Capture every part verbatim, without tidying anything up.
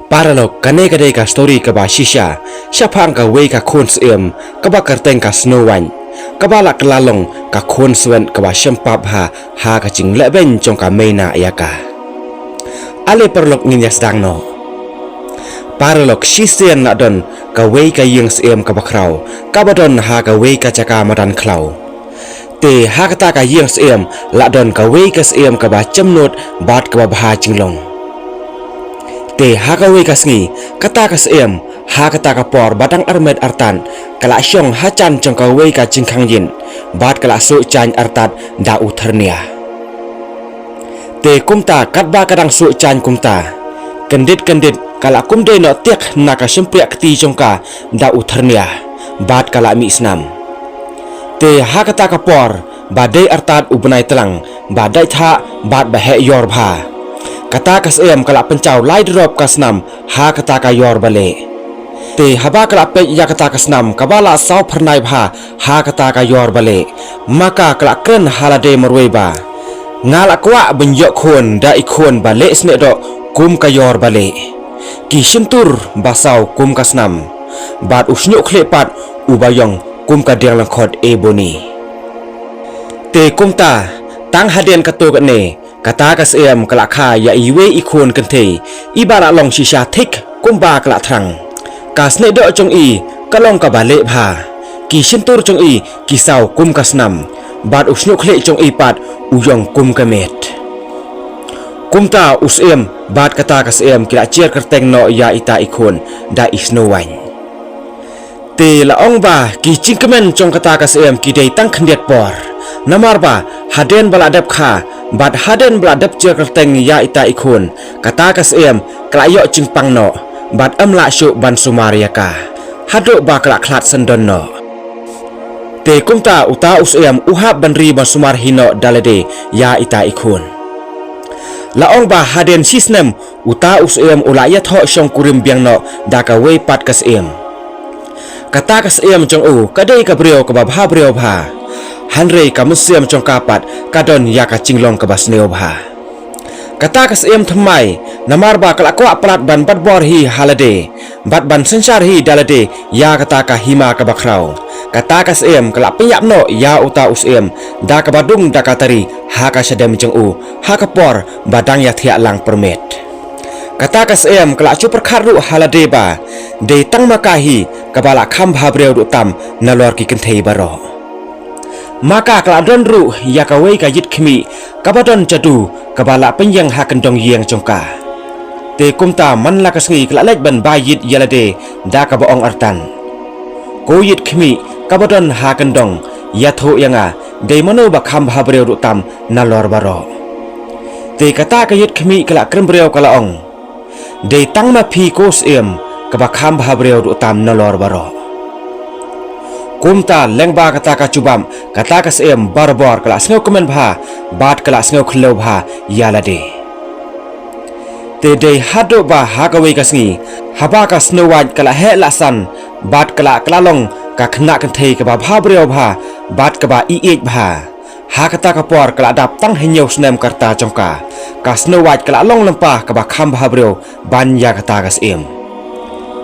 Paralok, kane ka dei ka story kaba shisha shaphang kawei ka khun syiem kaba kyrteng ka Snow White, kaba la kylla long ka khun swet kaba shem pap ha ha ka jinglehbeiñ jong ka Meina ïa ka. Ale paralok, ngin ïa sdang noh. Paralok, shisien la don kawei ka ïing syiem kaba khraw kaba don ha kawei ka jaka madan khlaw. Te ha kata ka ïing syiem la don kawei ka syiem kaba jemnud bad kaba bha jinglong. Te ha kawei ka sngi, kata ka syiem ha kata ka por ba dang armet artat, ka la shong hajan jong kawei ka jingkhang ïit bad ka la suh jaiñ artat da u thyrnia. Te kumta katba ka dang suh jaiñ kumta, kyndit kyndit ka la kum dei noh tiak na ka shympriah kti jong ka da u thyrnia bad ka la mih snam. Te ha kata ka por ba dei artat u bnai tlang, ba dei thah bad ba heh ïor bha, kata ka syiem ka la pynjaw lai drop ka snam ha kata ka ïor ba lieh. Te haba ka la peit ïa kata ka snam kaba la saw phyrnai bha ha kata ka ïor ba lieh, ma ka ka la kren ha lade marwei ba, nga la kwah ban ïoh khun da i khun ba lieh snieh doh kum ka ïor ba lieh, ki shyntur ba saw kum ka snam, bad u shñiuh khlieh pat uba ïong kum ka diang lyngkhot ebony. Te kumta, tang hadien katto katne, kata ka syiem ka la kha ïa iwei i khun kynthei iba la long shisha thik kumba ka la thrang. Ka snieh doh jong i ka long kaba lieh bha, ki shyntur jong i ki saw kum ka snam, bad u shñiuh khlieh jong i pat u ïong kum ka miet. Kumta u syiem bad kata ka syiem ki la jer kyrteng noh ïa ita i khun da i Snow White. Te la ong ba ki jingkmen jong kata ka syiem ki dei tang khyndiat por. Namar ba hadien ba la dep kha bad hadien ba la dep jer kyrteng ïa ita i khun, kata ka syiem ka la ïoh jingpang noh bad ym lah shuh ban sumar ïa ka haduh ba ka la khlad syndon noh. Te kumta uta u syiem u hap ban ri ban sumar hi noh da lade ïa ita i khun. La ong ba hadien shi snem uta u syiem u la ïathoh shongkurim biang noh da kawei pat ka syiem. Kata ka syiem jong u ka dei ka briew kaba bha briew bha, hynrei ka mynsiem jong ka pat ka don ïa ka jinglong kaba sniew bha. Kata ka syiem thymmai, namar ba ka la kwah palat ban bat bor hi ha lade bad ban synshar hi da lade ïa kata ka hima kaba khraw, kata ka syiem ka la pynïap noh ïa uta u syiem da kaba dung da ka tari ha ka shadem jong u ha ka por ba dang ïathiah lang pyrmit. Kata ka syiem ka la shu pyrkhat ruh ha lade ba dei tang ma ka hi kaba la kham bha briew ruh tam nalor ki kynthei baroh. Ma ka ka la don ruh ïa kawei ka ïit khmih kaba don jadu kaba la pynïeng ha kyndong ïing jong ka. Te kumta man la ka sngi ka la leit ban bai ïit ïa lade da kaba ong artat, ko ïit khmih kaba don ha kyndong, ïathuh ïa nga, dei mano ba kham bha briew ruh tam nalor baroh. Te kata ka ïit khmih ka la kren briew ka la ong, dei tang ma phi ko syiem kaba kham bha briew ruh tam nalor baroh. Kumta lyngba kata ka jubab, kata ka syiem barabor ka la sngew kmen bha bad ka la sngew khlem bha ïa lade. Te dei haduh ba ha kawei ka sngi, haba ka Snow White ka la heh la san bad ka la kylla long ka khynnah kynthei kaba bha briew bha bad kaba ïeit bha. Ha kata ka por ka la dap tang hynñiew snem ka rta jong ka, ka Snow White ka la long lypa kaba kham bha briew ban ïa kata ka syiem.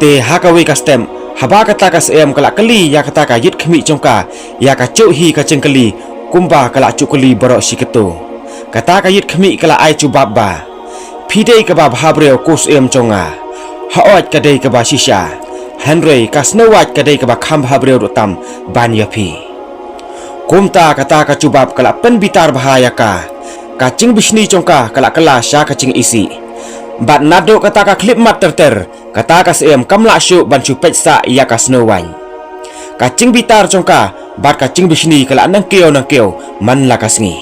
Te ha kawei ka step, haba kata ka syiem ka la kylli ïa kata ka ïit khmih jong ka ïa ka juh hi ka jingkylli kumba ka la ju kylli baroh shi katto, kata ka ïit khmih ka la ai jubab ba, phi dei kaba bha briew ko syiem jong nga. Hooid ka dei kaba shisha, hynrei ka Snow White ka dei kaba kham bha briew ruh tam ban ïa phi. Kumta kata ka jubab ka la pynbitar bha ïa ka. Ka jingbishni jong ka ka la kylla sha ka jingisih. Bad naduh kata ka khyllipmat ter ter, kata ka syiem kam lah shuh ban shu peit sah ïa ka Snow White. Ka jingbitar jong ka bad ka jingbishni ka la nangkiew nangkiew man la ka sngi.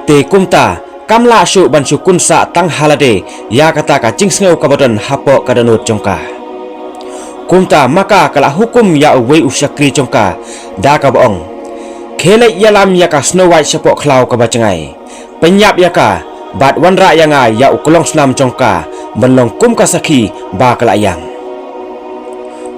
Te kumta kam lah shuh ban shu kun sah tang ha lade ïa kata ka jingsngew kaba don hapoh ka dohnud jong ka. Kumta ma ka ka la hukum ïa uwei u shakri jong ka da kaba ong, khie leit ïalam ïa ka Snow White shapoh khlaw kaba jngai. Pynïap ïa ka bad wanrah ïa nga ïa u klongsnam jong ka ban long kum ka sakhi ba ka la ïam.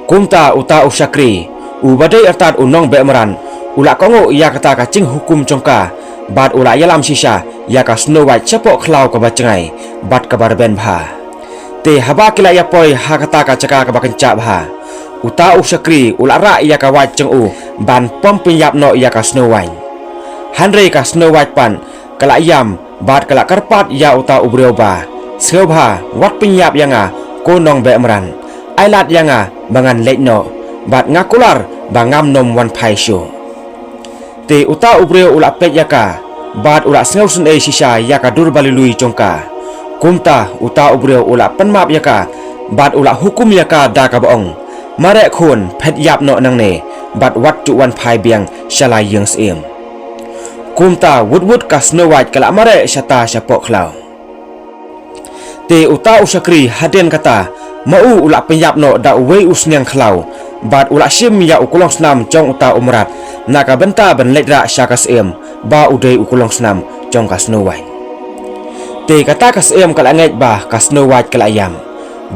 Kumta uta u shakri, uba dei artat u nongbeh mrad, u la kohnguh ïa kata ka jinghukum jong ka bad u la ïalam shisha ïa ka Snow White shapoh khlaw kaba jngai bad kaba rben bha. Te haba ki la ïa poi ha kata ka jaka kaba kynjah bha, uta u shakri u la rah ïa ka wait jong u ban pom pynïap noh ïa ka Snow White. Hynrei ka Snow White pat ka la ïam bad ka la kyrpad ïa uta u briew ba, sngewbha wat pynïap ïa nga, ko nongbeh mrad. Ai lad ïa nga ba ngan leit noh, bad nga kular ba ngam nym wan phai shuh. Te uta u briew u la peit ïa ka, bad u la sngewsynei shisha ïa ka dur ba lui lui jong ka. Kumta uta u briew u la pynmap ïa ka, bad u la hukum ïa ka da kaba ong, mareh khun, phet ïap noh nangne, bad wat ju wan phai biang sha la ïing syiem. Kumta wut wut ka Snow White ka la mareh shata shapoh khlaw. Te uta u shakri hadien kata, ma u u la pynïap noh da uwei u sniang khlaw, bad u la shim ïa u klongsnam jong uta u mrad, na ka bynta ban leit rah sha ka syiem, ba u dei u klongsnam jong ka Snow White. Te kata ka syiem ka la ngeit ba ka Snow White ka la ïam,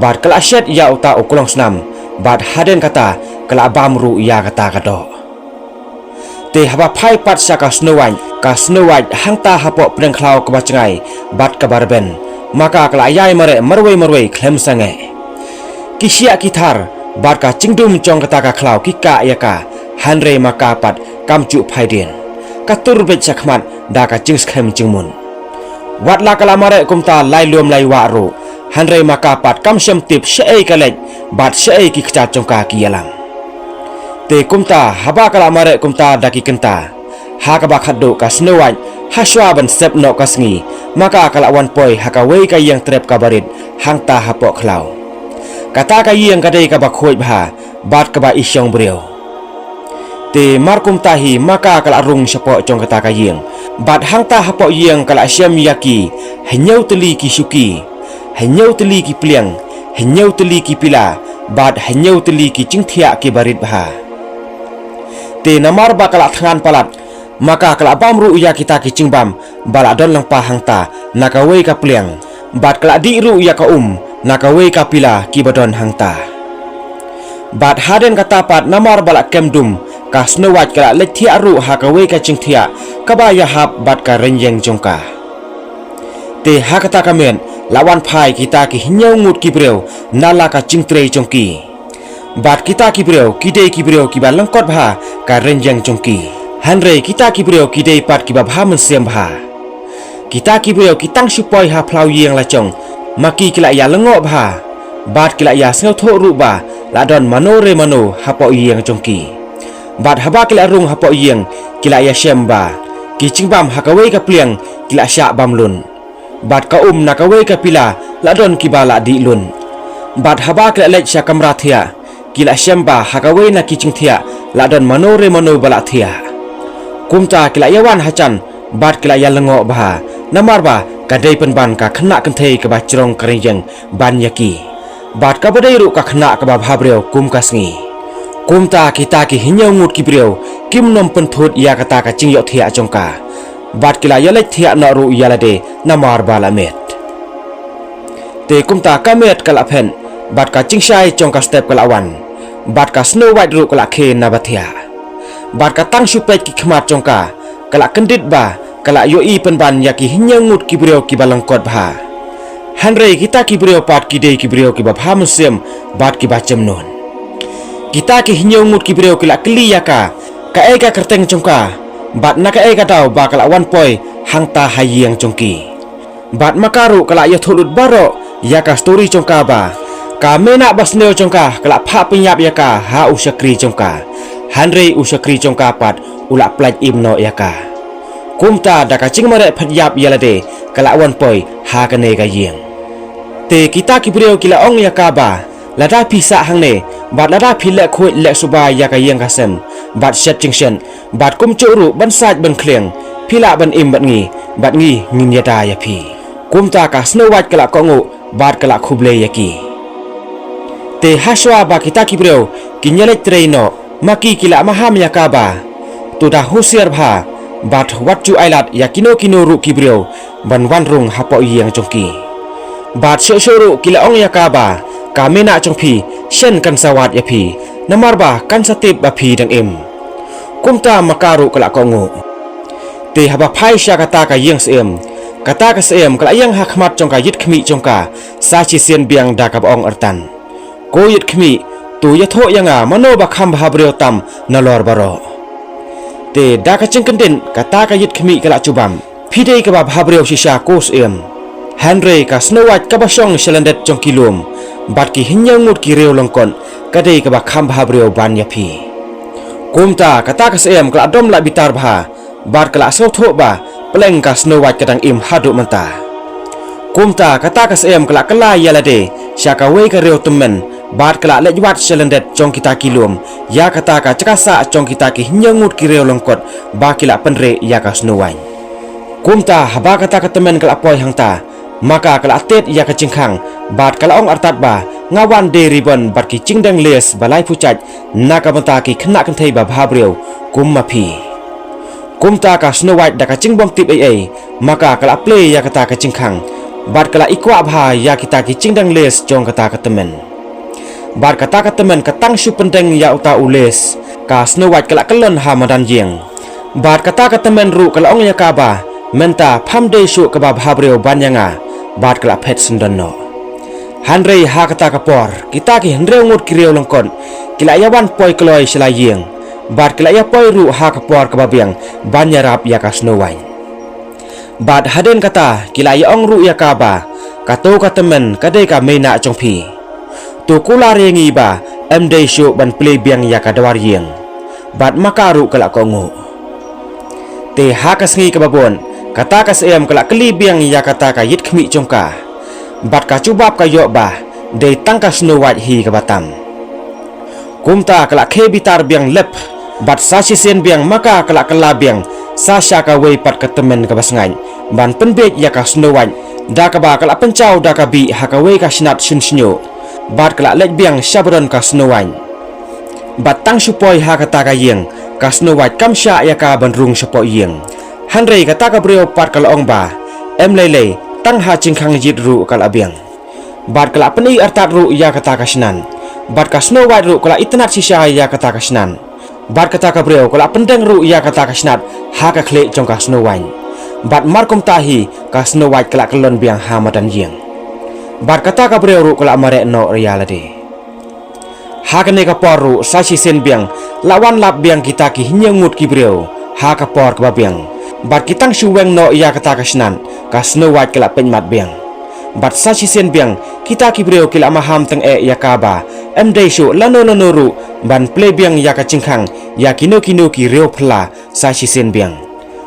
bad ka la shet ïa uta u klongsnam, bad hadien kata ka la bam ruh ïa kata ka doh. Te haba phai pat sha ka Snow White, ka Snow White hangta hapoh pdeng khlaw kaba jngai bad kaba rben, ma ka ka la ïai mareh marwei marwei khlem sangeh. Ki shiah ki thar bad ka jingdum jong kata ka khlaw ki kah ïa ka, hynrei ma ka pat kam ju phai dien. Ka tur beit sha khmat da ka jingskhem jingmut. Wat la ka la mareh kumta lai lum lai wah ruh, hynrei ma ka pat kam shym tip shaei ka leit, bad shaei ki kjat jong ka ki ïalam. Te kumta haba ka la mareh kumta da ki kynta, ha kaba khatduh ka Snow White hashwa ban sep noh ka sngi, ma ka ka la wan poi ha kawei ka ïing trep kaba rit hangta hapoh khlaw. Kata ka ïing ka dei kaba khuid bha bad kaba i shong briew. Te mar kumta hi ma ka ka la rung shapoh jong kata ka ïing, bad hangta hapoh ïing ka la shem ïa ki hynñiew tylli ki shuki, hynñiew tylli ki pliang, hynñiew tylli ki pila, bad hynñiew tylli ki jingthiah kiba rit bha. Te namar ba ka la thngan palat, ma ka ka la bam ruh ïa kita ki jingbam ba la don lyngba hangta na kawei ka pliang, bad ka la dih ruh ïa ka um na kawei ka pila kiba don hangta. Bad hadien kata pat namar ba la kem dum, ka Snow White ka la leit thiah ruh ha kawei ka jingthiah kaba ïahap bad ka rynïeng jong ka. Te ha kata ka miet la wan phai kita ki hynñiew ngut ki briew na la ka jingtrei jong ki. Bad kita ki briew ki dei ki briew kiba lyngkot bha ka rynïeng jong ki. Hynrei kita ki briew ki dei pat kiba bha mynsiem bha. Kita ki briew ki tang shu poi ha phlaw ïing la jong, ma ki ki la ïa lyngngoh bha, bad ki la ïa sngewthuh ruh ba la don mano re mano hapoh ïing jong ki. Bad haba ki la rung hapoh ïing, ki la ïa shem ba ki jingbam ha kawei ka pliang ki la shah bam lun, bad ka um na kawei ka pila la don kiba la dih lun. Bad haba ki la leit sha kamra thiah, ki la shem ba ha kawei na ki jingthiah la don mano re mano ba la thiah. Kumta ki la ïa wan ha jan bad ki la ïa lyngngoh bha, namar ba ka dei pynban ka khynnah kynthei kaba jrong ka rynïeng ban ïa ki, bad kaba dei ruh ka khynnah kaba bha briew kum ka sngi. Kumta kita ki hynñiew ngut ki briew kim nym pynthut ïa kata ka jingïohthiah jong ka, bad ki la ïa leit thiah noh ruh ïa lade namar ba la miet. Te kumta ka miet ka la phet, bad ka jingshai jong ka step ka la wan, bad ka Snow White ruh ka la khie na ba thiah. Bad ka tang shu peit ki khmat jong ka, ka la kyndit ba ka la ïohi pynban ïa ki hynñiew ngut ki briew kiba lyngkot bha. Hynrei kita ki briew pat ki dei ki briew kiba bha mynsiem bad kiba jemnud. Kita ki hynñiew ngut ki briew ki la kylli ïa ka, kaei ka kyrteng jong ka, bad na kaei ka daw ba ka la wan poi hangta ha ïing jong ki. Bad ma ka ruh ka la ïathuh lut baroh ïa ka story jong ka ba ka mei na ba sniew jong ka ka la phah pynïap ïa ka ha u shakri jong ka. Hynrei u shakri jong ka pat u la pynlait im noh ïa ka. Kumta da ka jingmareh phet ïap ïa lade ka la wan poi ha kane ka ïing. Te kita ki briew ki la ong ïa ka ba, lada phi sah hangne, bad lada phi leh khuid leh suba ïa ka ïing ka sem, bad shet jingshet, bad kumjuh ruh ban sait ban khlieng, phi lah ban im bad ngi, bad ngi ngin ïada ïa phi. Kumta ka Snow White ka la kohnguh bad ka la khublei ïa ki. Te hashwa ba kita ki briew kin ïaleit trei noh, ma ki ki la maham ïa ka ba, to da husiar bha, bad wat ju ailad ïa kino kino ruh ki briew ban wan rung hapoh ïing jong ki. Bad shuh shuh ruh ki la ong ïa ka ba, ka mei na jong phi, shen kan sa wad ïa phi, namar ba kan sa tip ba phi dang im. Kumta ma ka ruh ka la kohnguh. Te haba phai sha kata ka ïing syiem, Kata ka syiem ka la ïeng ha khmat jong ka ïit khmih jong ka, sa shisien biang da kaba ong artat, "Ko ïit khmih, to ïathuh ïa nga mano ba kham bhabriew tam nalor baroh." Te da ka jingkyndit kata ka ïit khmih ka la jubab, "Phi dei kaba bhabriew shisha ko syiem." Hynrei ka Snow White kaba shong sha lyndet jong ki lum bad ki hynñiew ngut ki riew lyngkot, ka dei kaba kham bhabriew ban ïa phi. Kumta kata ka syiem ka la dom la bitar bha bad ka la sngewthuh ba pleng ka Snow White ka dang im haduh mynta. Kumta kata ka syiem ka la kylla ïa lade sha kawei ka riew tymmen bad ka la leit wad sha lyndet jong kita ki lum ïa kata ka jaka sah jong kita ki hynñiew ngut ki riew lyngkot ba ki la pynrih ïa ka Snow White. Kumta haba kata ka tymmen ka la poi hangta, ma ka ka la tied ïa ka jingkhang bad ka la ong artat ba, "Nga wan de ribbon bad ki jingdeng lace ba laiphew jait na ka bynta ki khynnah kynthei ba bhabriew kum ma phi." Kumta ka Snow White da ka jingbym tip ei ei, ma ka ka la plie ïa kata ka jingkhang bad ka la ikwah bha ïa kita ki jingdeng lace jong kata ka tymmen. Bad kata ka tymmen ka tang shu pyndeng ïa uta u lace, ka Snow White ka la kyllon ha madan ïing. Bad kata ka tymmen ruh ka la ong ïa ka ba, "Mynta pham dei shuh kaba bhabriew ban ïa nga," bad ka la phet syndon noh. Hynrei ha kata ka por kita ki hynriew ngut ki riew lyngkot ki la ïa wan poi kloi sha la ïing bad ki la ïa poi ruh ha ka por kaba biang ban ïarap ïa ka Snow White. Bad hadien kata ki la ïa ong ruh ïa ka ba, "Kato ka tymmen ka dei ka meinah jong phi. To kular ïa ngi ba em dei shuh ban plie biang ïa ka dwar ïing." Bad ma ka ruh ka la kohnguh. Te ha ka sngi kaba bud kata ka syiem ka la kylli biang ïa kata ka ïit khmih jong ka, bad ka jubab ka ïoh ba dei tang ka Snow White hi kaba tam. Kumta ka la khie bitar biang lep, bad sa shisien biang ma ka ka la kylla biang sa sha kawei pat ka tymmen kaba sngaid ban pynbiej ïa ka Snow White, da kaba ka la pynjaw da ka bih ha kawei ka shnat shun shñiuh, bad ka la leit biang sha ba don ka Snow White. Bad tang shu poi ha kata ka ïing, ka Snow White kam shah ïa ka ban rung shapoh ïing. Hynrei kata ka briew pat ka la ong ba, "Em lei lei, tang ha jingkhang ïit ruh ka la biang." Bad ka la pyni artat ruh ïa kata ka shnat. Bad ka Snow White ruh ka la itynnad shisha ïa kata ka shnat. Bad kata ka briew ka la pyndeng ruh ïa kata ka shnat ha ka khlieh jong ka Snow White. Bad mar kumta hi ka Snow White ka la kyllon biang ha madan ïing. Bad kata ka briew ruh ka la mareh noh ïa lade. Ha kane ka por ruh sa shisien biang la wan lap biang kita ki hynñiew ngut ki briew ha ka por kaba biang. Bad ki tang shu weng noh ïa kata ka shnat, ka Snow White ka la pynmat biang. Bad sa shisien biang kita ki briew ki la maham tyngeh ïa ka ba em dei shuh lano lano ruh ban plie biang ïa ka jingkhang ïa kino kino ki riew phylla sa shisien biang.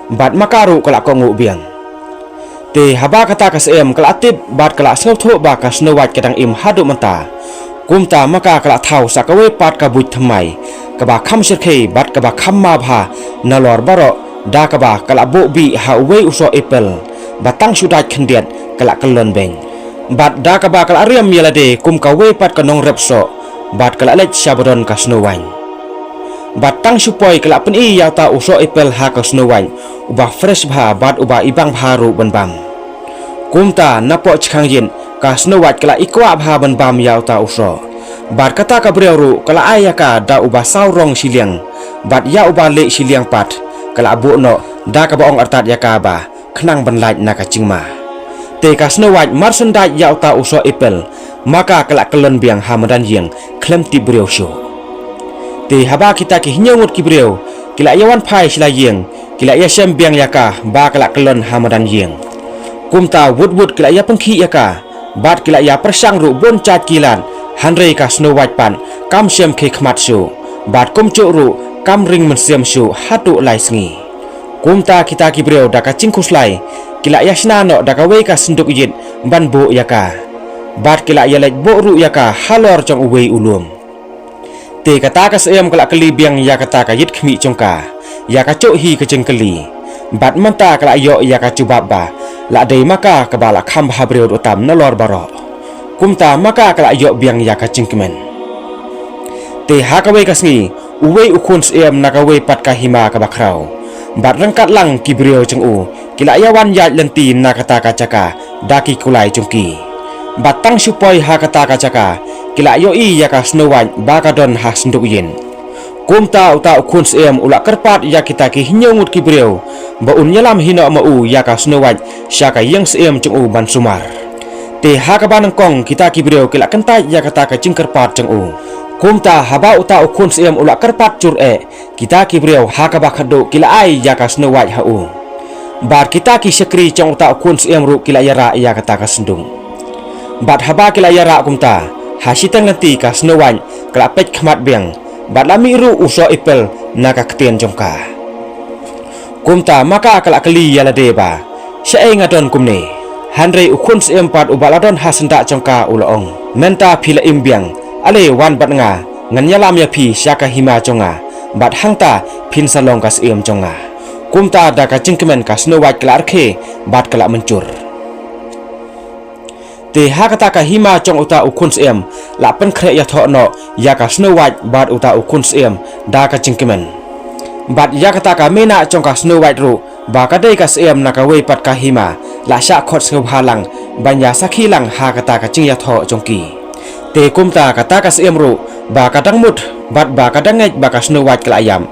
Bad ma ka ruh ka la kohnguh biang. Te haba kata ka syiem ka la tip bad ka la sngewthuh ba ka Snow White ka dang im haduh mynta, kumta ma ka ka la thaw sa kawei pat ka buit thymmai kaba kham shyrkhei bad kaba kham ma bha nalor baroh, da kaba ka la buh bih ha uwei u soh ipel ba tang shu dait khyndiat ka la kyllon beiñ. Bad da kaba ka la riam ïa lade kum kawei pat ka nongrep soh, bad ka la leit sha ba don ka Snow White. Bad tang shu poi ka la pyni ïa uta u soh ipel ha ka Snow White uba fresh bha bad uba i bang bha ruh ban bam. Kumta napoh jingkhang ïit ka Snow White ka la ikwah bha ban bam ïa uta u soh. Bad kata ka briew ruh ka la ai ïa ka da uba saw rong shiliang, bad ïa uba lieh shiliang pat ka la buh noh, da kaba ong artat ïa ka ba khnang ban lait na ka jingma. Te ka Snow White mar shen dait ïa uta u soh ipel, ma ka ka la kyllon biang ha madan ïing khlem tip briew shuh. Te haba kita ki hynñiew ngut ki briew ki la ïa wan phai sha la ïing, ki la ïa shem biang ïa ka ba ka la kyllon ha madan ïing. Kumta wut wut ki la ïa pynkhiah ïa ka, bad ki la ïa pyrshang ruh bun jait ki lad, hynrei ka Snow White pat kam shem khie khmat shuh, bad kumjuh ruh kam ring mynsiem shuh haduh lai sngi. Kumta kita ki briew da ka jingkhuslai ki la ïa shna noh da kawei ka synduk ïit ban buh ïa ka, bad ki la ïa leit buh ruh ïa ka halor jong uwei u lum. Te kata ka syiem ka la kylli biang ïa kata ka ïit khmih jong ka ïa kajuh hi ka jingkylli, bad mynta ka la ïoh ïa ka jubab ba la dei ma ka kaba la kham bha briew ruh tam nalor baroh. Kumta ma ka ka la ïoh biang ïa ka jingkmen. Te ha kawei ka sngi, uwei u khun syiem na kawei pat ka hima kaba khraw, bad ryngkat lang ki briew jong u ki la ïa wan ïaid lynti na kata ka jaka da ki kulai jong ki. Bad tang shu poi ha kata ka jaka ki la ïohi ïa ka Snow White ba ka don ha synduk ïit. Kumta uta u khun syiem u la kyrpad ïa kita ki hynñiew ngut ki briew ba un ïalam hi noh ma u ïa ka Snow White sha ka ïing syiem jong u ban sumar. Te ha kaba nyngkong kita ki briew ki la kyntait ïa kata ka jingkyrpad jong u. Kumta haba uta u khun syiem u la kyrpad jur eh, kita ki briew ha kaba khatduh ki la ai ïa ka Snow White ha u. Bad kita ki shakri jong uta u khun syiem ruh ki la ïarah ïa kata ka synduk. Bad haba ki la ïarah kumta, ha shiteng lynti ka Snow White ka la peit khmat biang, bad la mih ruh u soh ipel na ka ktien jong ka. Kumta ma ka ka la kylli ïa lade ba, shaei nga don kumne? Hynrei u khun syiem pat uba la don ha syndah jong ka u la ong, mynta phi la im biang, ale wan bad nga, ngan ïalam ïa phi sha ka hima jong nga, bad hangta phin sa long ka syiem jong nga. Kumta da ka jingkmen ka Snow White ka la rkhie bad ka la mynjur. Te ha kata ka hima jong uta u khun syiem, la pynkhreh ïathoh noh ïa ka Snow White bad uta u khun syiem da ka jingkmen. Bad ïa kata ka meinah jong ka Snow White ruh, ba ka dei ka syiem na kawei pat ka hima, la shah khot sngewbha lang ban ïa sakhi lang ha kata ka jingïathoh jong ki. Te kumta kata ka syiem ruh, ba ka dang mut bad ba ka dang ngeit ba ka Snow White ka la ïap,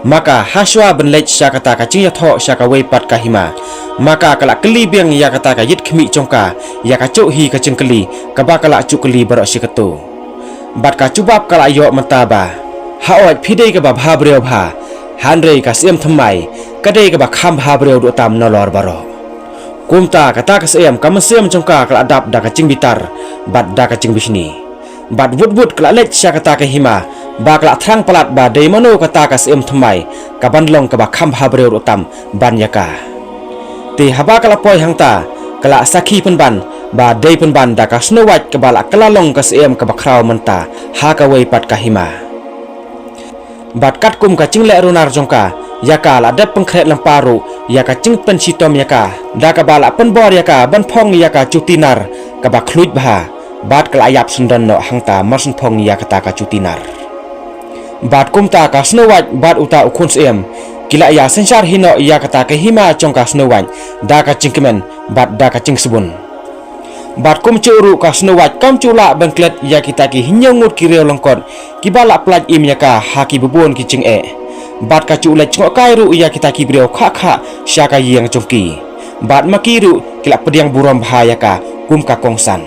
ma ka hashwa ban leit sha kata ka jingïathoh sha kawei pat ka hima, ma ka ka la kylli biang ïa kata ka ïit khmih jong ka ïa kajuh hi ka jingkylli kaba ka la ju kylli baroh shi katto. Bad ka jubab ka la ïoh mynta ba, haoid, phi dei kaba bha briew bha, hynrei ka syiem thymmai ka dei kaba kham bha briew doh tam nalor baroh. Kumta kata ka syiem ka mynsiem jong ka ka la dap da ka jingbitar bad da ka jingbishni. Bad wut wut ka la leit sha kata ka hima, ba ka la thrang palat ba dei mano kata ka syiem thymmai kaban long kaba kham bha briew doh tam ban ïa ka. Te haba ka la poi hangta, ka la sakhi pynban ba dei pynban da ka Snow White kaba la kylla long ka syiem kaba khraw mynta ha kawei pat ka hima. Bad katkum ka jingleh runar jong ka, ïa ka la dep pynkhreh lyngba ruh ïa ka jingpynshitom ïa ka, da kaba la pynbor ïa ka ban phong ïa ka juti nar kaba khluit bha, bad ka la ïap syndon noh hangta mar syn phong ïa kata ka juti nar. Bad kumta ka Snow White bad uta u khun syiem ki la ïa synshar hi noh ïa kata ka hima jong ka Snow White da ka jingkmen bad da ka jingsbun. Bad kumjuh ruh ka Snow White kam ju lah ban klet ïa kita ki hynñiew ngut ki riew lyngkot kiba la pyllait im ïa ka ha kiba bun ki jingeh. Bad ka ju leit jngohkai ruh ïa kita ki briew khah khah sha ka ïing jong ki. Bad ma ki ruh ki la pdiang burom bha ïa ka kum ka kongsan.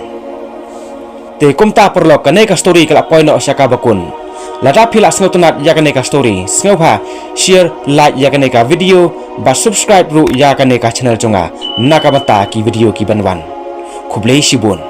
Te kumta paralok, kane ka story ka la poi noh sha kaba kut. Lada phi la sngewtynnat ïa kane ka story, sngewbha share, like ïa kane ka video, bad subscribe ruh ïa kane ka channel jong nga na ka bynta ki video kiban wan. Khublei shibun.